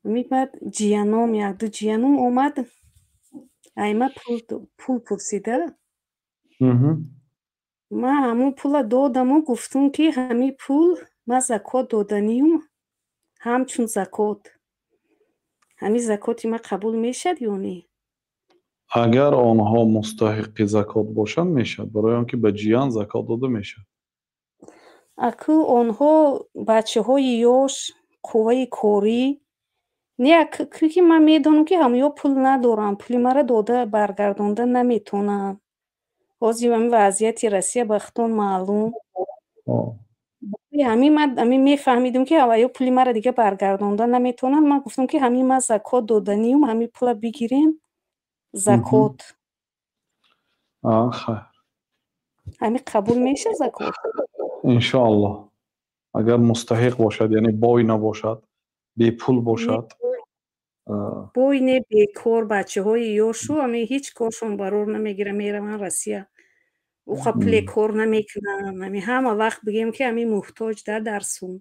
Ҳами баъд ҷияном, якду ҷияном омад, айма пул пурсида. Ман ҳамун пула додаму гуфтум, ки ҳамин пул ман закот доданиюм, ҳамчун закот. Ҳамин закоти ман қабул мешавад ё не? Агар онҳо мустаҳиқи закот бошанд, мешавад, барои он ки ба ҷиян закот дода мешавад. Аку онҳо бачаҳои ёш, қувваи корӣ не, ки ман медонам, ки ҳамоё пул надоранд, пули маро дода баргардонда наметавонанд. Ҳозир ҳамин вазъияти Россия ба худтон маълум. Ҳамин ман ҳамин мефаҳмидум, ки аваё пули маро дига баргардонда наметавонанд. Ман гуфтам, ки ҳамин ман закот доданиюм, ҳамин пула бигирем, закот. Хайр. Ҳамин қабул мешавад закот? Иншоаллоҳ, агар мустаҳиқ бошад, яъне бой набошад, бепул бошад. Бой не, бекор, бачаҳои ёшу, ҳамин ҳеҷ коршон барор намегирад, мераванд Россия. Уқа пуле кор намекунанд. Ҳамин ҳама вақт бигем, ки ҳамин муҳтоҷ да дарсум.